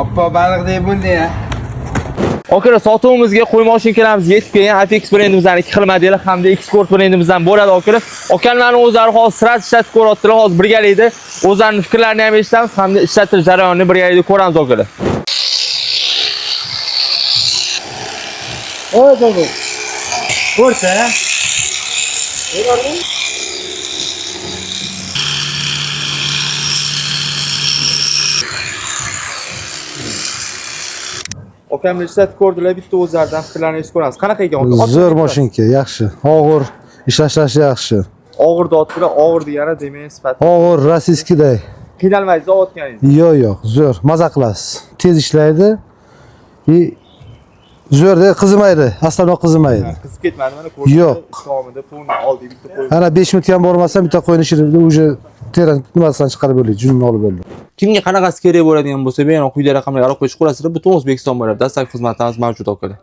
Oppoq baliqdek bo'ldi ya. Akalar, sotuvimizga qo'y mashinkalarimiz yetib kelgan. Afx brendimizdan ikki xil modeli hamda X-Sport brendimizdan bo'ladi akalar. Akamlarning o'zlari hozir sirasi ishlatib ko'ryaptilar. Hozir birgalikda o'zlarining fikrlarini ham eshitamiz hamda ishlatish jarayonini birgalikda ko'ramiz akalar. Oy dogo. Ko'rsa. Akamlar ishlatib ko'rdilar, bitta o'zlaridan fikrlarini eshitib ko'ramiz. Qanaqa ekan aka? Zo'r mashinka, yaxshi. Og'ir, ishlash yaxshi. Og'ir deyaptilar, og'ir degani demak sifati. Og'ir, rossiyskiday. Qiynalmaysiz otganingiz. Yo'q, yo'q, zo'r, maza qilasiz. Tez ishlaydi. И zo'rda qizimaydi, aslida qizimaydi. Qizib ketmadi mana ko'rdingiz. Yo'q. Davomida pulni oldik, bitta qo'yib. Ana 5 minutga ham bormasam bitta qo'yni ishirib, уже teran nimasidan chiqarib bo'ldi, junini olib bo'ldi. Kimga qanaqasi kerak bo'ladigan bo'lsa, bemalol quyidagi raqamlarga aloqa chiqarasizlar. Butun O'zbekiston bo'ylab dastlabki xizmatlarimiz mavjud akalar.